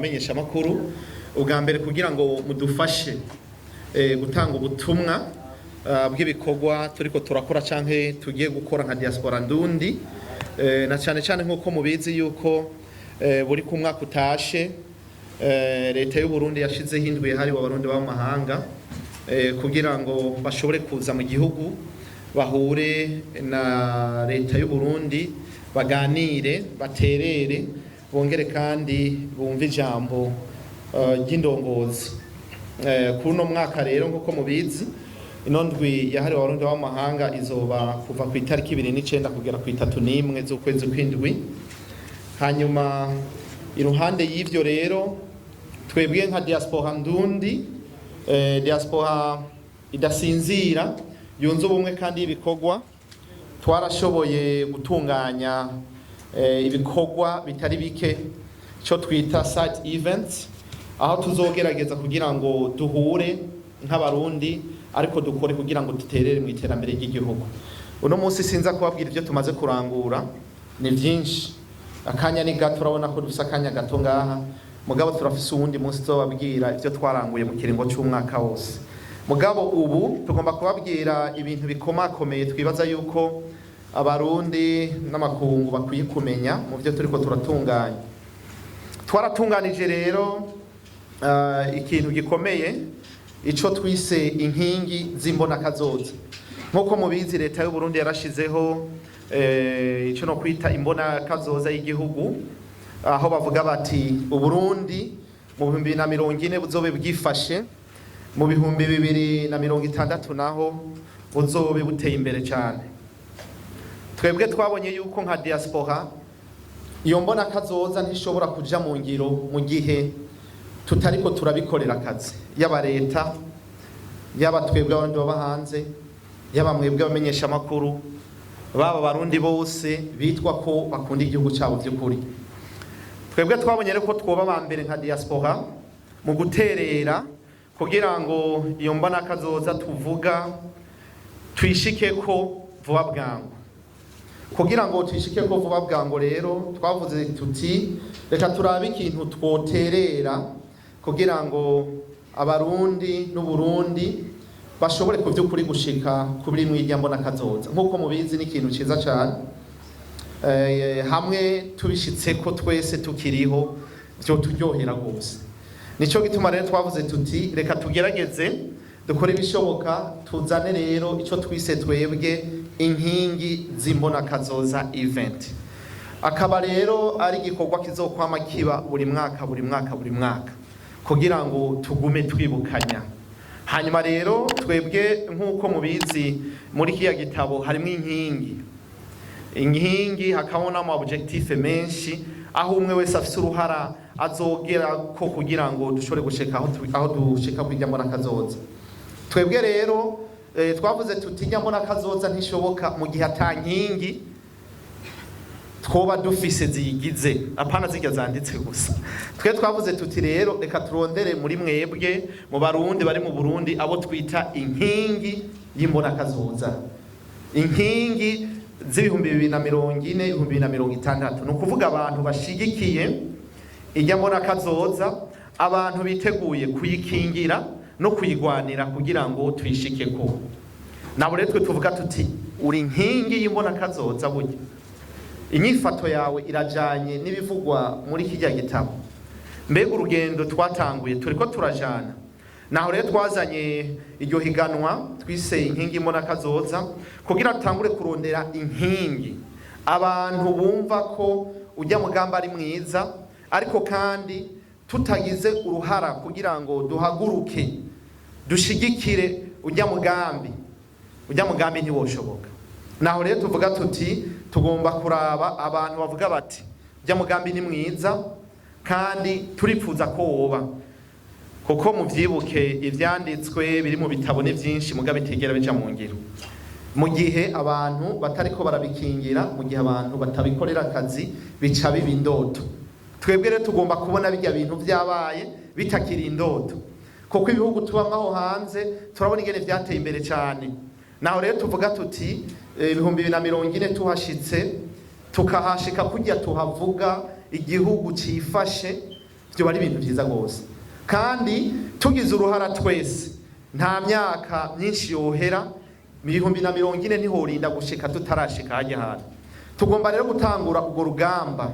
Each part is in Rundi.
Abamenyesha makuru, ubwa mbere kugira ngo mudufashe gutanga ubutumwa bw'ibikorwa turiko turakora canke tugiye gukora nka diaspora ndundi, na cyane cyane nk'uko mubizi yuko buri ku mwaka utashe, leta y'u Burundi yashizeho indwi yahariwe Abarundi baba mu mahanga, kugira ngo bashobore kuza mu gihugu, bahure na leta y'u Burundi, baganire, baterere, bongere kandi bumve ijambo ry'indongozi. Kuri uno mwaka rero, nk'uko mubizi, ino ndwi yahariwe Abarundi baba mu mahanga izoba kuva ku itariki 29 kugera ku 31 z'ukwezi kw'indwi. Hanyuma iruhande y'ivyo rero, twebwe nka diaspora ndundi, diaspora idasinzira, yunze ubumwe kandi y'ibikorwa, twarashoboye gutunganya ibikorwa bitari bike, cyo twita side events, aho tuzogerageza kugira ngo duhure nk'Abarundi, ariko dukore kugira ngo duterere mu iterambere ry'igihugu. Uno munsi sinza kubabwira ibyo tumaze kurangura, ni byinshi, akanya ni gato. Urabona ko dufise akanya gato ngaha, mugabo turafise uwundi munsi tuzobabwira ibyo twaranguye mu kiringo c'umwaka wose. Mugabo ubu tugomba kubabwira ibintu bikomakomeye twibaza yuko Abarundi n'amakungu bakwiye kumenya mu byo turiko turatunganya. Twaratunganije rero ikintu gikomeye, ico twise inkingi z'imbonakazoza. Nk'uko mubizi, leta y'u Burundi yarashizeho ico no kwita imbonakazoza y'igihugu, aho bavuga bati Uburundi mu 2040 buzobe bwifashe, mu 2060 naho buzobe buteye imbere cyane. Twebwe twabonye yuko nka diaspora iyo mbona kazoza ntishobora kuja mu ngiro mu gihe tutariko turabikorera akazi, yaba leta, yaba twebwe abandi baba hanze, yaba mwebwe abamenyesha amakuru, baba Barundi bose bitwa ko bakunda igihugu cyabo by'ukuri. Twebwe twabonye rero ko twoba aba mbere nka diaspora mu guterera kugira ngo iyo mbona kazoza tuvuga twishike ko vuba bwangu. Kugira ngo twishike ko vuba bwangu rero, twavuze tuti reka turabe ikintu twoterera kugira ngo Abarundi n'Uburundi bashobore ku by'ukuri gushika kuri mwirya mbona kazoza. Nk'uko mubizi, ni ikintu ciza cyane, hamwe tubishitse ko twese tukiriho byo turyohera rwose. Nico gituma rero twavuze tuti reka tugerageze dukore ibishoboka, tuzane rero ico twise twebwe inkingi z'imbona kazoza event, akaba rero ari igikorwa kizokwama kiba buri mwaka, buri mwaka, buri mwaka, kugira ngo tugume twibukanya. Hanyuma rero twebwe, nk'uko mubizi, muri kiya gitabo harimo inkingi, inkingi, hakabamo n'ama objectif menshi, aho umwe wese afise uruhara azogera ko kugira ngo dushobore gushika aho dushika kwirya mbona kazoza. Twebwe rero twavuze tuti irya mbona kazoza ntishoboka mu gihe ata nkingi twoba dufise ziyigize, apana zirya zanditse gusa. Twe twavuze tuti rero reka turondere muri mwebwe, mu Barundi bari mu Burundi, abo twita inkingi y'imbona kazoza, inkingi z'ibihumbi 2040, 2060, ni ukuvuga abantu bashigikiye irya mbona kazoza, abantu biteguye kuyikingira no kuyigwanira kugira ngo tuyishikeko. Nabo rero twe tuvuga tuti uri inkingi y'imbona kazoza. Burya inyifato yawe irajanye n'ibivugwa muri kirya gitabo? Mbega urugendo twatanguye turiko turajana? Naho rero twazanye iryo higanwa twise inkingi imbona kazoza, kugira tutangure kurondera inkingi, abantu bumva ko ujya mugamba ari mwiza, ariko kandi tutagize uruhara kugira ngo duhaguruke dushigikire ujya mugambi, ujya mugambi ntiwoshoboka. Naho rero tuvuga tuti tugomba kuraba abantu bavuga bati ujya mugambi ni mwiza kandi turipfuza ko woba, kuko muvyibuke, ivyanditswe biri mu bitabo ni vyinshi, muga bitigera bija mu ngiro mu gihe abantu batariko barabikingira, mu gihe abantu batabikorera akazi, bica biba indoto. Twebwe rero tugomba kubona bijya bintu vyabaye bitakiri indoto, kuko ibihugu tubamwo aho hanze turabona ingene vyateye imbere cyane. Naho rero tuvuga tuti 2040 tuhashitse, tukahashika kurya tuhavuga, igihugu cifashe. Vyo bari ibintu vyiza gose, kandi tugize uruhara twese, nta myaka myinshi yohera, 2040 ntihorinda gushika tutarashika hajya hantu. Tugomba rero gutangura urwo rugamba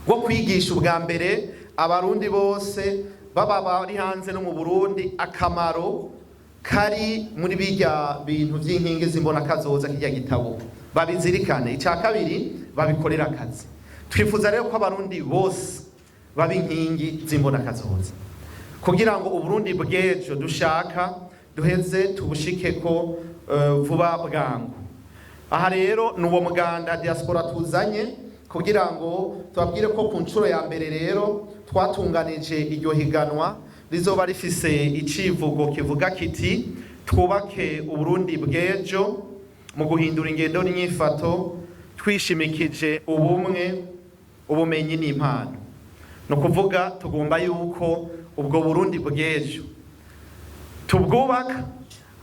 rwo kwigisha ubwa mbere Abarundi bose, baba bari hanze no mu Burundi, akamaro kari muri bijya bintu by'inkingi z'imbonakazoza, kijya gitabo, babizirikane. Icya kabiri, babikorera akazi. Twifuza rero ko Abarundi bose baba inkingi z'imbonakazoza kugira ngo Uburundi bw'ejo dushaka duheze tubushikeko vuba bwangu. Aha rero ni uwo muganda diaspora tuzanye kugira ngo tubabwire ko ku nshuro ya mbere rero twatunganije iryo higanwa rizoba rifise icivugo kivuga kiti: "Twubake Uburundi bw'ejo mu guhindura ingendo n'inyifato, twishimikije ubumwe, ubumenyi n'impano." Ni ukuvuga tugomba yuko ubwo Burundi bw'ejo tubwubaka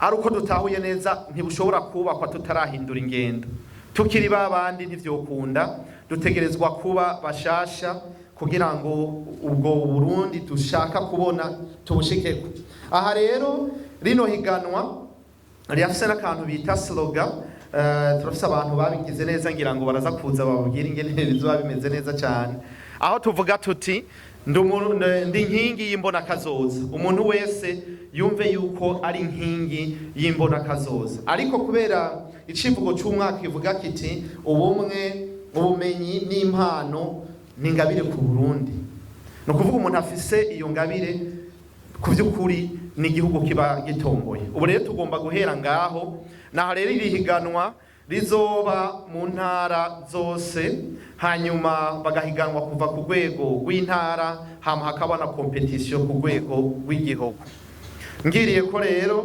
ari uko dutahuye neza ntibushobora kubakwa tutarahindura ingendo. Tukiri ba bandi ntivyokunda, dutegerezwa kuba bashasha kugira ngo ubwo Burundi dushaka kubona tubushikeko. Aha rero rino higanwa rirafise n'akantu bita slogan. Turafise abantu babigize neza, ngira ngo baraza kuza bababwire ingene bizoba bimeze neza cyane, aho tuvuga tuti: "Ndi inkingi y'imbonakazoza." Umuntu wese yumve yuko ari inkingi y'imbonakazoza. Ariko kubera icivugo c'umwaka kivuga kiti: "Ubumwe, ubumenyi n'impano ni ingabire ku Burundi", ni ukuvuga umuntu afise iyo ngabire ku by'ukuri ni igihugu kiba gitomboye. Ubu rero tugomba guhera ngaho. Naho rero iri higanwa rizoba mu ntara zose, hanyuma bagahiganwa kuva ku rwego rw'intara, hama hakaba na compétition ku rwego rw'igihugu. Ngiriye ko rero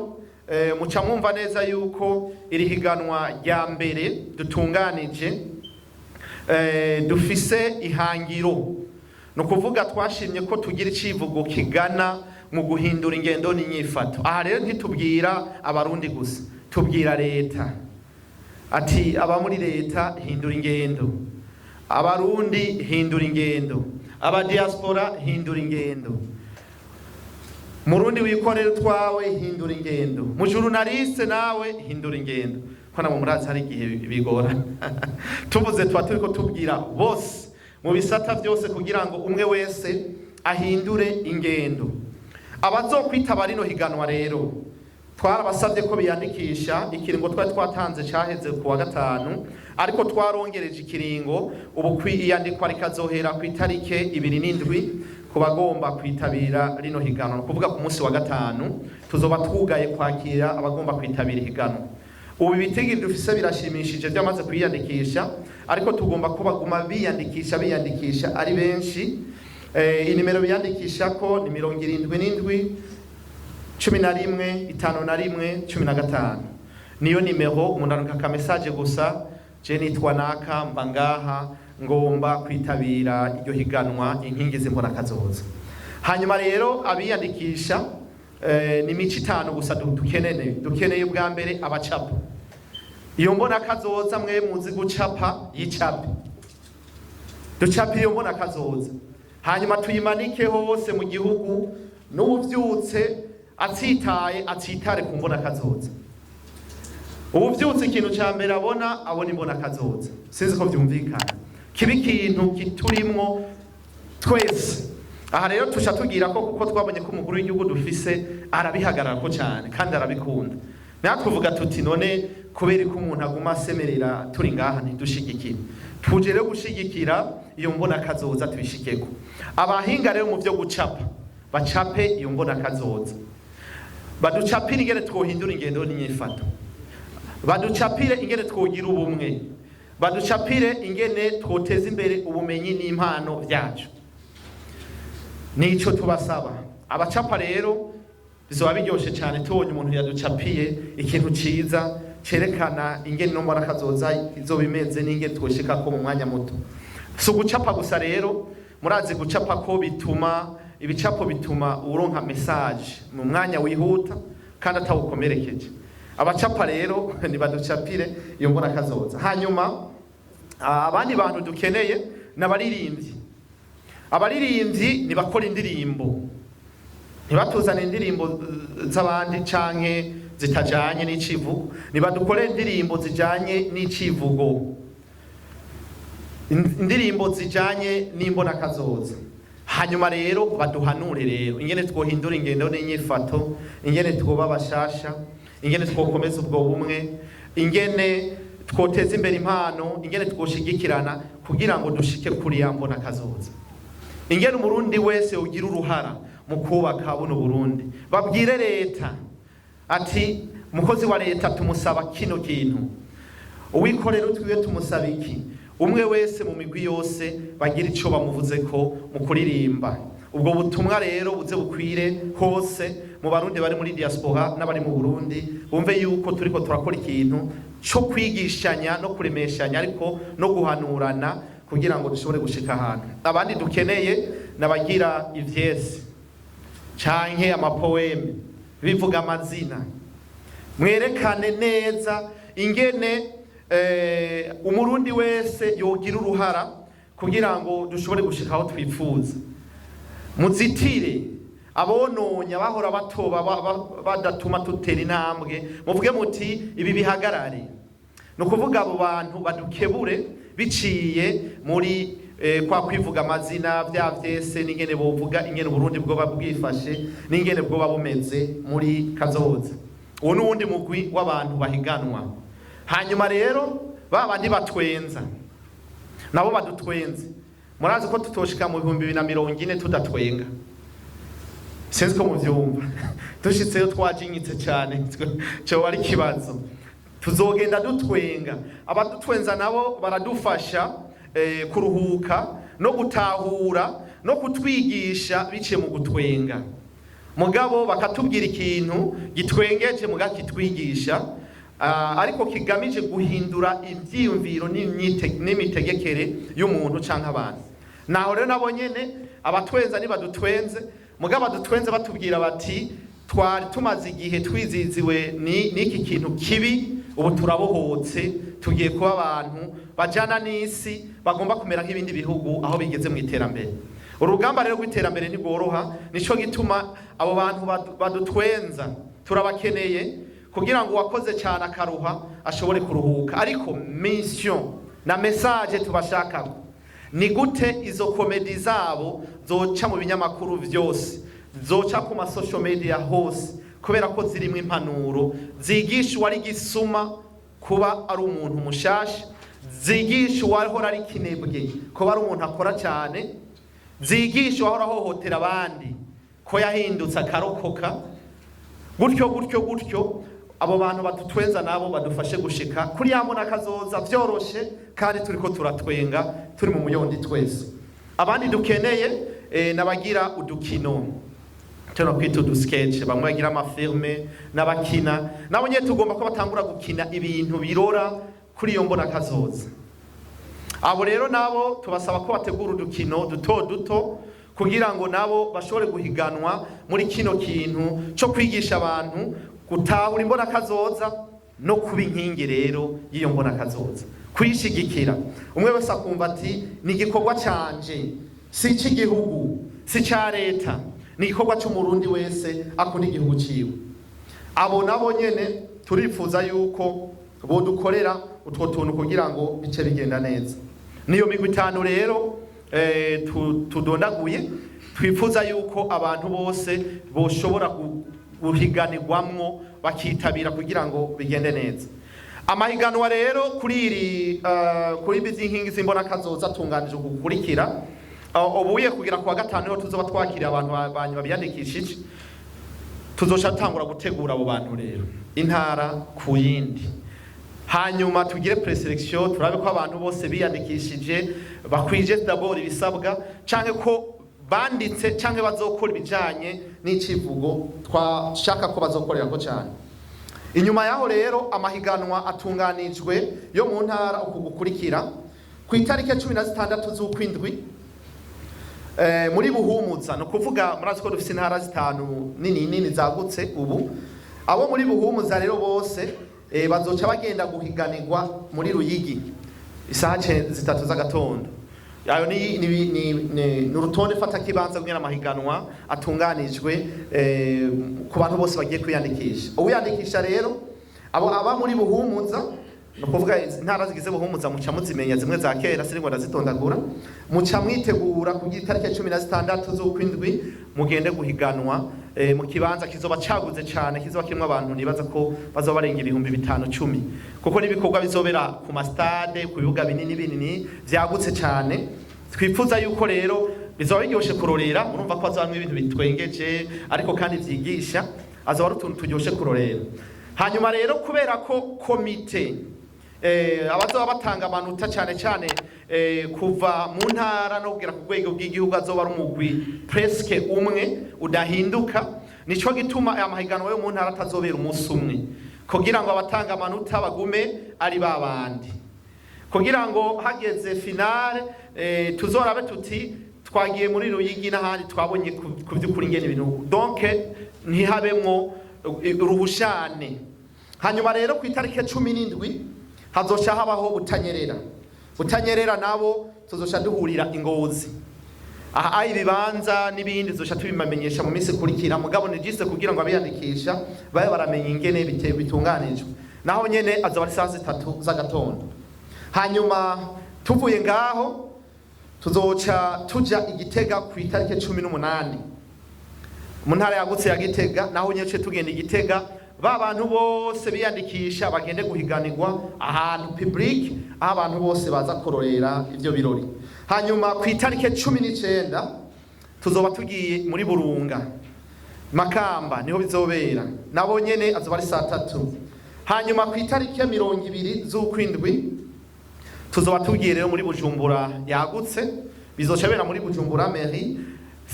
muca mwumva neza yuko iri higanwa rya mbere dutunganije dufise ihangiro. Ni ukuvuga twashimye ko tugira icivugo kigana mu guhindura ingendo n'inyifato. Aha rero ntitubwira Abarundi gusa, tubwira leta ati: aba muri leta, hindura ingendo; Abarundi, hindura ingendo; aba diaspora, hindura ingendo; Murundi wikorera utwawe, hindura ingendo; mu journaliste nawe, hindura ingendo. Ko namwe murazi hari igihe bigora. Tuvuze tuba turiko tubwira bose mu bisata byose kugira ngo umwe wese ahindure ingendo. Abazokwitaba rino higanwa rero twarabasabye ko biyandikisha. Ikiringo twari twatanze cyaheze ku wa gatanu, ariko twarongereje ikiringo. Ubu iyandikwa rikazohera ku itarike 27 ku bagomba kwitabira rino higanwa. Ni ukuvuga ku munsi wa gatanu tuzoba twugaye kwakira abagomba kwitabira ihiganwa. Ubu ibitigiri dufise birashimishije byamaze kwiyandikisha, ariko tugomba ko baguma biyandikisha, biyandikisha ari benshi. Inimero biyandikisha ko ni 77 11 51 15, niyo nimero. Umuntu arunka aka message gusa: "Je nitwa naka, mba ngaha, ngomba kwitabira iryo higanwa Inkingi z'imbonakazoza." Hanyuma rero abiyandikisha ni imico itanu gusa dukeneye. Ubwa mbere, abacapa iyo mbonakazoza. Mwe muzi gucapa, yicape, ducape iyo mbonakazoza, hanyuma tuyimanike hose mu gihugu. N'ubuvyutse atsitaye, atsitare ku mbonakazoza. Ubuvyutse ikintu ca mbere abona, abona imbonakazoza. Sinzi ko vyumvikana. Kiba ikintu kiturimwo twese. Aha rero tusha tugira ko kuko twabonye ko umukuru w'igihugu dufise arabihagararako cyane kandi arabikunda, natwe tuvuga tuti: none kubera ko umuntu aguma asemerera turi ngaha ntidushigikire? Tuje rero gushigikira iyo mbonakazoza, tuyishikeko. Abahinga rero mu byo gucapa bacape iyo mbonakazoza, baducapire ingene twohindura ingendo n'inyifato, baducapire ingene twogira ubumwe, baducapire ingene twoteza imbere ubumenyi n'impano byacu. Nico tubasaba. Abacapa rero, bizoba biryoshe cyane tubonye umuntu yaducapiye ikintu ciza cerekana ingene no mbona kazoza izoba imeze n'ingene twoshikako mu mwanya muto. Si ugucapa gusa rero, murazi gucapa ko bituma, ibicapo bituma uronka message mu mwanya wihuta kandi atawukomerekeje. Abacapa rero nibaducapire iyo mbona kazoza. Hanyuma abandi bantu dukeneye n'abaririmbyi. Abaririmbyi ntibakora indirimbo, ntibatuzane indirimbo z'abandi canke zitajanye n'icivugo, nibadukore indirimbo zijanye n'icivugo, indirimbo zijanye n'imbonakazoza. Hanyuma rero baduhanure rero ingene twohindura ingendo n'inyifato, ingene twoba bashasha, ingene twokomeza ubwo bumwe, ingene twoteza imbere impano, ingene twoshigikirana kugira ngo dushike kuri ya mbonakazoza, ingene Umurundi wese ugira uruhara mu kubaka buno Burundi. Babwire leta ati umukozi wa leta tumusaba kino kintu, uwikorera utwiwe tumusaba iki. Umwe wese mu migwi yose bagira ico bamuvuze ko mu kuririmba. Ubwo butumwa rero buze bukwire hose mu Barundi bari muri diaspora n'abari mu Burundi, bumve yuko turiko turakora ikintu co kwigishanya no kuremeshanya, ariko no guhanurana kugira ngo dushobore gushika ahantu. Abandi dukeneye nabagira ivyese canke amapoème bivuga amazina, mwerekane neza ingene Umurundi wese yogira uruhara kugira ngo dushobore gushika aho twifuza. Muzitire abononye, abahora batoba badatuma tutera intambwe, muvuge muti ibi bihagarare. Ni ukuvuga abo bantu badukebure biciye muri kwa kwivuga amazina, bya vyese, n'ingene bovuga ingene Uburundi bwoba bwifashe n'ingene bwoba bumeze muri kazoza. Uwo ni uwundi mugwi w'abantu bahiganwa. Hanyuma rero ba bandi batwenza nabo badutwenze. Murazi ko tutoshika mu 2040 tudatwenga, sinzi ko muvyumva. Dushitseyo twajinyitse cyane, cyoba ari ikibazo. Tuzogenda dutwenga. Abadutwenza nabo baradufasha kuruhuka no gutahura no kutwigisha biciye mu gutwenga, mugabo bakatubwira ikintu gitwengeje muga kitwigisha, ariko kigamije guhindura ivyiyumviro n'imitegekere y'umuntu canke abantu. Naho rero nabo nyene abatwenza nibadutwenze, mugabo badutwenze batubwira bati twari tumaze igihe twiziziwe n'iki kintu kibi, ubu turabohotse, tugiye kuba abantu bajana n'isi, bagomba kumera nk'ibindi bihugu aho bigeze mu iterambere. Urugamba rero rw'iterambere ntigworoha. Nico gituma abo bantu badutwenza turabakeneye kugira ngo uwakoze cyane akaruha ashobore kuruhuka. Ariko mission na message tubashakako ni gute izo comédie zabo zoca mu binyamakuru vyose, zoca ku ma social media hose, kubera ko zirimo impanuro zigisha uwari gisuma kuba ari umuntu mushasha, zigisha uwahora ari kinebwe kuba ari umuntu akora cyane, zigisha uwahora ahohotera abandi ko yahindutse akarokoka, gutyo gutyo gutyo. Abo bantu badutwenza nabo badufashe gushika kuri ya mbona kazoza vyoroshe, kandi turiko turatwenga turi mu muyondi twese. Abandi dukeneye nabagira udukino tuno kwita udusketch, bamwe bagira amafilms n'abakina, nabo nyene tugomba ko batangura gukina ibintu birora kuri iyo mbona kazoza. Abo rero nabo tubasaba ko bategura udukino duto duto kugira ngo nabo bashobore guhiganwa muri kino kintu cyo kwigisha abantu gutahura imbona kazoza no kuba inkingi rero y'iyo mbona kazoza, kuyishigikira. Umwe wese akumva ati ni igikorwa canje, si icy'igihugu, si icya leta, ni igikorwa cy'Umurundi wese akunda igihugu ciwe. Abo nabo nyene turifuza yuko bodukorera utwo tuntu kugira ngo bice bigenda neza. Niyo migwi itanu rero tudondaguye twifuza yuko abantu bose boshobora guhiganirwamwo bakitabira kugira ngo bigende neza. Amahiganwa rero kuri iri kuri ibi by'inkingi z'imbona kazoza atunganije gukurikira. Ubuye kugira kuwa gatanu niho tuzoba twakiriye abantu banyuma biyandikishije. Tuzoca tangura gutegura abo bantu rero intara ku yindi, hanyuma tugire présélection, turabe ko abantu bose biyandikishije bakwije d'abord ibisabwa, canke ko banditse canke bazokora ibijanye n'icivugo twashaka ko bazokorera ko cyane. Inyuma yaho rero amahiganwa atunganijwe yo mu ntara uku gukurikira: ku itariki ya 16 z'ukwindwi muri Buhumuza, ni ukuvuga murazi ko dufise intara zitanu nini nini zagutse ubu. Abo muri Buhumuza rero bose bazoca bagenda guhiganirwa muri Ruyigi isaha 3 z'agatondo. Ayo ni urutonde fata kibanza kugira amahiganwa atunganijwe ku bantu bose bagiye kwiyandikisha. Uwiyandikisha rero, abo aba muri Buhumuza, ni ukuvuga intara zigize Buhumuza, muca muzimenya zimwe za kera, sinigwa ndazitondagura. Muca mwitegura kugira itariki 16 z'ukwindwi mugende guhiganwa mu kibanza kizoba caguze cane, kizoba kirimwo abantu nibaza ko bazoba barenga 5000 10, kuko n'ibikorwa bizobera ku ma stade, ku bibuga binini binini vyagutse cane. Twifuza yuko rero bizoba biryoshe kurorera. Murumva ko hazobamwo ibintu bitwengeje ariko kandi vyigisha, azoba ari utuntu turyoshe kurorera. Hanyuma rero, kubera ko komite abazoba batanga amanota cyane cyane kuva mu ntara no kugera ku rwego rw'igihugu azoba ari umugwi presque umwe udahinduka, nico gituma aya mahiganwa yo mu ntara atazobera umunsi umwe, kugira ngo abatanga amanota bagume ari babandi, kugira ngo hageze finale tuzorabe tuti twagiye muri Ruyigi n'ahandi, twabonye ku by'ukuri ingene ibintu, donc ntihabemwo uruhushane. Hanyuma rero, ku itariki 17 hazoca habaho Butanyerera. Butanyerera nabo tuzoca duhurira i Ngozi. Aha aho ibibanza n'ibindi tuzoca tubimamenyesha mu minsi ikurikira, mugabo ni juste kugira ngo abiyandikisha babe baramenya ingene bitunganijwe. Naho nyene azoba ari saa 3 z'agatondo. Hanyuma tuvuye ngaho, tuzoca tuja i Gitega ku itariki 18, mu ntara yagutse ya Gitega. Naho nyene tuce tugenda i Gitega, ba bantu bose biyandikisha bagende guhiganirwa ahantu public, aho abantu bose baza kurorera ivyo birori. Hanyuma ku itariki 19 tuzoba tugiye muri Burunga, Makamba niho bizobera, nabo nyene azoba ari saa 3. Hanyuma ku itariki ya 20 z'ukwindwi tuzoba tugiye rero muri Bujumbura yagutse, bizoca bera muri Bujumbura mairie,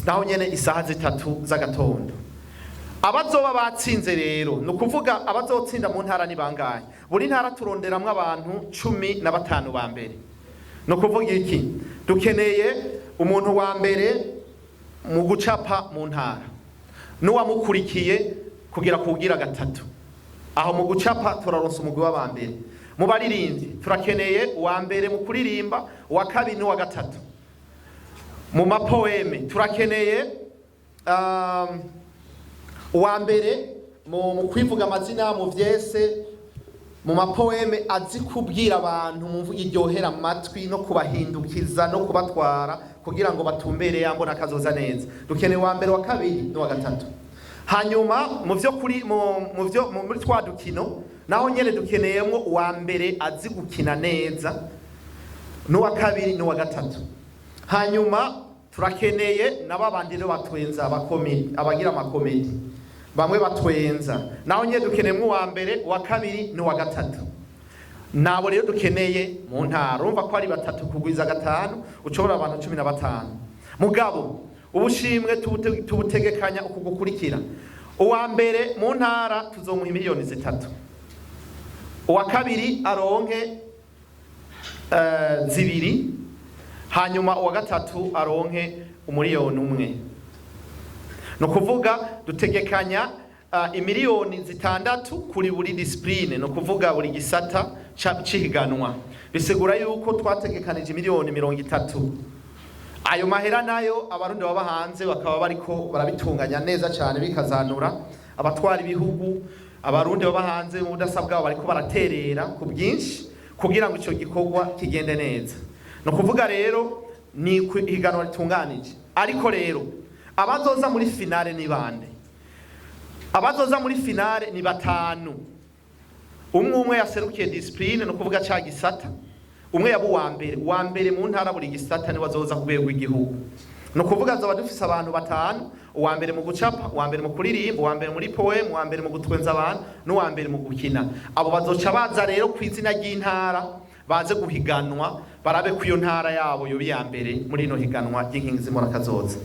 naho nyene isaha 3 z'agatondo. Abazoba batsinze rero, ni ukuvuga abazotsinda mu ntara ni bangahe? Buri ntara turonderamwo abantu 15 ba mbere. Ni ukuvuga iki? Dukeneye umuntu wa mbere mu gucapa mu ntara n'uwamukurikiye kugera kugira gatatu. Aho mu gucapa turaronsa umugwi w'abambere. Mu baririmbyi turakeneye uwa mbere mu kuririmba, uwa kabiri n'uwa gatatu. Mu ma poème turakeneye uwa mbere mu kwivuga amazina, mu vyese, mu ma poème, azi kubwira abantu mu mvugo iryohera amatwi no kubahindukiza no kubatwara kugira ngo batumbere yambona akazoza neza. Dukeneye uwa mbere, wa kabiri n'uwa gatatu. Hanyuma mu vyo kuri mu vyo muri twa dukino, naho nyene dukeneyemwo uwa mbere azi gukina neza, n'uwa kabiri n'uwa gatatu. Hanyuma turakeneye n'ababandi rero batwenza, aba comédie, abagira ama comédie bamwe batwenza, naho nyene dukeneyemwo uwa mbere, uwa kabiri n'uwa gatatu. Nabo rero dukeneye mu ntara. Urumva ko ari batatu kugwiza gatanu, ucobora abantu 15. Mugabo ubushimwe tubutegekanya uku gukurikira: uwa mbere mu ntara tuzomuha miliyoni 3, uwa kabiri aronke 2, hanyuma uwa gatatu aronke 1 umuriyoni. Ni ukuvuga dutegekanya imiliyoni 6 kuri buri discipline, ni ukuvuga buri gisata c'ihiganwa. Bisigura yuko twategekanije miliyoni 30. Ayo mahera nayo Abarundi baba hanze bakaba bariko barabitunganya neza cyane, bikazanura abatwara ibihugu. Abarundi baba hanze mu budasa bwabo bariko baraterera ku bwinshi kugira ngo ico gikorwa kigende neza. Ni ukuvuga rero ni ihiganwa ritunganije. Ariko rero abazoza muri finale ni bande? Abazoza muri finale ni batanu, umwe umwe yaserukiye discipline, ni ukuvuga ca gisata. Umwe yaba uwa mbere, uwa mbere mu ntara, buri gisata, niwe azoza ku rwego rw'igihugu. Ni ukuvuga azoba dufise abantu batanu: uwa mbere mu gucapa, uwa mbere mu kuririmba, uwa mbere muri poème, uwa mbere mu gutwenza abantu n'uwa mbere mu gukina. Abo bazoca baza rero ku izina ry'intara, baze guhiganwa, barabe ko iyo ntara yabo yoba iya mbere muri ino higanwa ry'Inkingi z'Imborakazoza.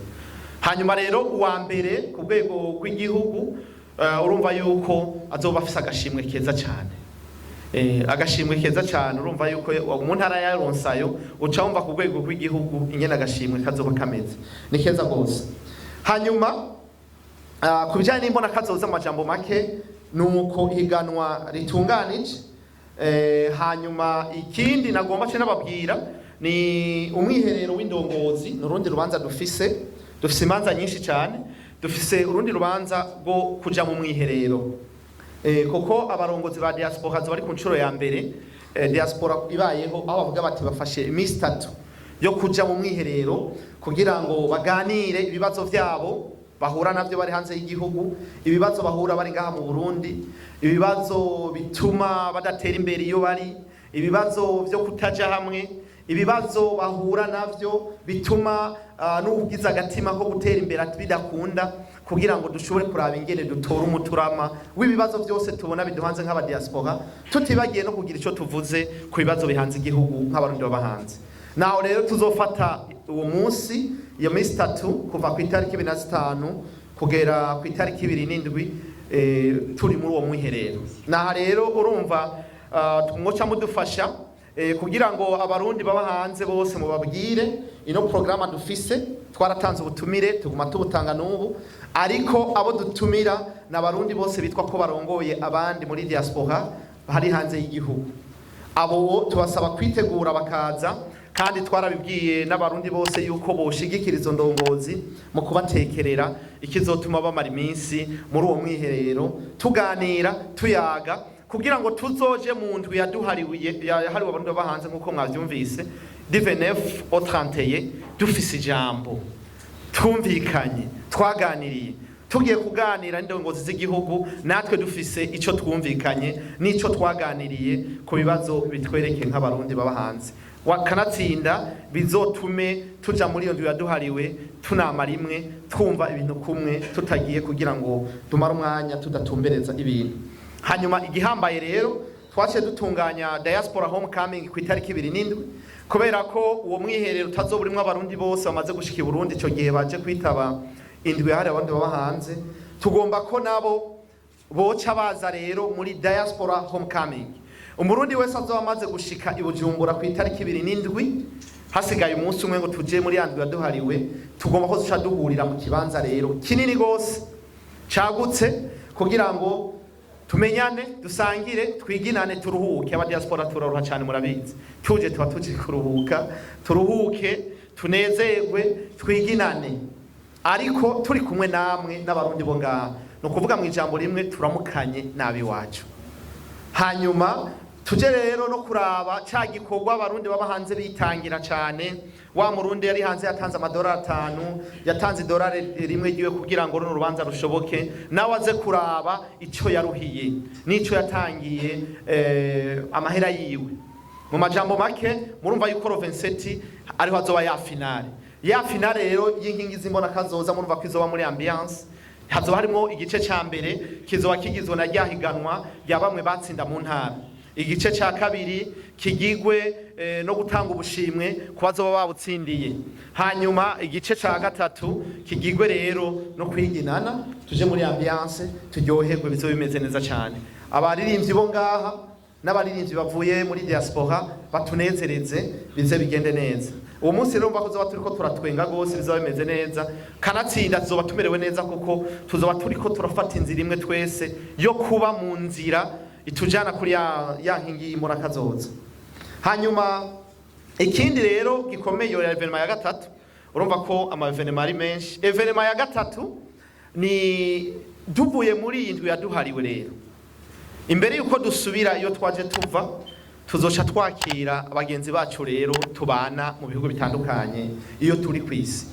Hanyuma rero uwa mbere ku rwego rw'igihugu, urumva yuko azoba afise agashimwe keza cyane, agashimwe keza cyane. Urumva yuko mu ntara ya Ronsayo, uca wumva ku rwego rw'igihugu ingene agashimwe kazoba kameze, ni keza rwose. Hanyuma ku bijyanye n'imbona kazoza, amajambo make ni uko ihiganwa ritunganije. Hanyuma ikindi nagomba ce nababwira Ni umwiherero w'indongozi, ni urundi rubanza dufise. Dufise imanza nyinshi cyane. Dufise urundi rubanza rwo kuja mu mwiherero, kuko abarongozi ba diaspora bari ku nshuro ya mbere, diaspora ibayeho, aho bavuga bati bafashe iminsi 3 yo kuja mu mwiherero kugira ngo baganire ibibazo vyabo bahura navyo bari hanze y'igihugu, ibibazo bahura bari ngaha mu Burundi, ibibazo bituma badatera imbere iyo bari, ibibazo vyo kutaja hamwe, ibibazo bahura navyo bituma n'ugize agatima ko gutera imbere bidakunda, kugira ngo dushobore kuraba ingene dutora umuturama w'ibibazo byose tubona biduhanze nk'abadiaspora, tutibagiye no kugira ico tuvuze ku bibazo bihanze igihugu nk'Abarundi baba hanze. Naho rero tuzofata uwo munsi, iyo minsi 3, kuva ku itariki 25 kugera ku itariki 27, turi muri uwo mwiherero. Naha rero urumva mwoca mudufasha kugira ngo Abarundi baba hanze bose mubabwire ino programa dufise. Twaratanze ubutumire, tuguma tubutanga n'ubu, ariko abo dutumira ni Abarundi bose bitwa ko barongoye abandi muri diaspora bari hanze y'igihugu. Abo tubasaba kwitegura bakaza, kandi twarabibwiye n'Abarundi bose yuko boshigikira izo ndongozi mu kubatekerera ikizotuma bamara iminsi muri uwo mwiherero, tuganira, tuyaga, kugira ngo tuzoje mu ndwi yaduhariwe, yahariwe Abarundi baba hanze, nk'uko mwavyumvise, du 29 au 31, dufise ijambo, twumvikanye, twaganiriye, tugiye kuganira n'indongozi z'igihugu, natwe dufise ico twumvikanye n'ico twaganiriye ku bibazo bitwereke nk'Abarundi baba hanze. Wakanatsinda bizotume tuja muri iyo ndwi yaduhariwe tunamara imwe, twumva ibintu kumwe, tutagiye kugira ngo tumare umwanya tudatumbereza ibintu. Hanyuma igihambaye rero, twaciye dutunganya diaspora homecoming ku itariki 27, kubera ko uwo mwiherero utazoba urimwo Abarundi bose bamaze gushika i Burundi ico gihe baje kwitaba indwi yahariwe Abarundi baba hanze. Tugomba ko nabo boca baza rero muri diaspora homecoming. Umurundi wese azoba amaze gushika i Bujumbura ku itariki 27, hasigaye umunsi umwe ngo tuje muri ya ndwi yaduhariwe, tugomba ko duca duhurira mu kibanza rero kinini gose cagutse, kugira ngo tumenyane, dusangire, twiginane, turuhuke. Aba diaspora turaruha cyane, murabizi. Tuje tuba tuje kuruhuka, turuhuke, tunezerwe, twiginane, ariko turi kumwe namwe n'Abarundi bo ngaha. Ni ukuvuga mu ijambo rimwe, turamukanye n'abiwacu. Hanyuma tuje rero no kuraba ca gikorwa Abarundi baba hanze bitangira cyane. Wa Murundi yari hanze yatanze amadolari 5, yatanze idolari 1 ryiwe kugira ngo runo rubanza rushoboke, nawe aze kuraba ico yaruhiye n'ico yatangiye amahera yiwe. Mu majambo make, murumva yuko le 27 ariho azoba ya finale, ya finale rero y'inkingi z'imbona kazoza. Murumva ko izoba muri ambiance. Hazoba harimo igice ca mbere kizoba kigizwe na rya higanwa rya bamwe batsinda mu ntara, igice ca kabiri kigigwe no gutanga ubushimwe ku bazoba babutsindiye, hanyuma igice ca gatatu kigigwe rero no kwiginana, tuje muri ambiance, turyoherwe. Bizoba bimeze neza cyane. Abaririmbyi bo ngaha n'abaririmbyi bavuye muri diaspora batunezereze, bize bigende neza. Uwo munsi rero mva ko tuzoba turiko turatwenga gose, bizoba bimeze neza. Kanatsinda tuzoba tumerewe neza, kuko tuzoba turiko turafata inzira imwe twese yo kuba mu nzira itujana kuri ya nkingi y'imurakazoza. Hanyuma ikindi rero gikomeye, ya événement ya gatatu, urumva ko ama événements ari menshi. Événement ya gatatu ni duvuye muri iyi ndwi yaduhariwe rero, imbere yuko dusubira iyo twaje tuva, tuzoca twakira abagenzi bacu rero tubana mu bihugu bitandukanye iyo turi ku isi,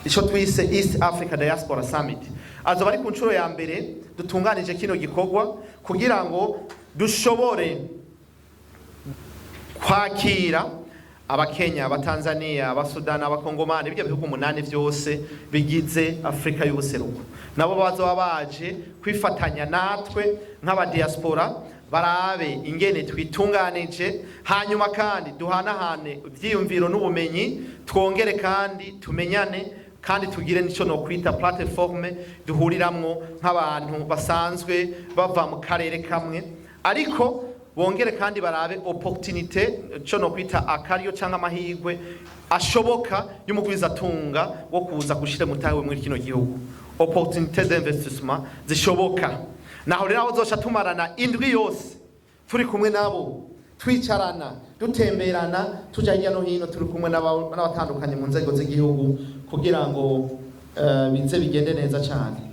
icyo twise East Africa Diaspora Summit. Azoba ari ku nshuro ya mbere dutunganije kino gikorwa kugira ngo dushobore kwakira Abakenya, Abatanzania, Abasudani, Abakongomani, ibyo bihugu 8 vyose bigize Afrika y'ubuseruko. Nabo bazoba baje kwifatanya natwe nk'abadiaspora, barabe ingene twitunganije, hanyuma kandi duhanahane ivyiyumviro n'ubumenyi, twongere kandi tumenyane, kandi tugire nico no kwita plateforme duhuriramwo nk'abantu basanzwe bava mu karere kamwe, ariko bongere kandi barabe opportunité, co no kwita akaryo cyangwa amahirwe ashoboka y'umugwizatunga wo kuza gushira mutahe muri kino gihugu, opportunité d'investissement zishoboka. Naho rero aho zoca tumarana indwi yose turi kumwe nabo, twicarana, Dutemberana, tuja hirya no hino, turi kumwe n'abatandukanye mu nzego z'igihugu kugira ngo bize bigende neza cyane.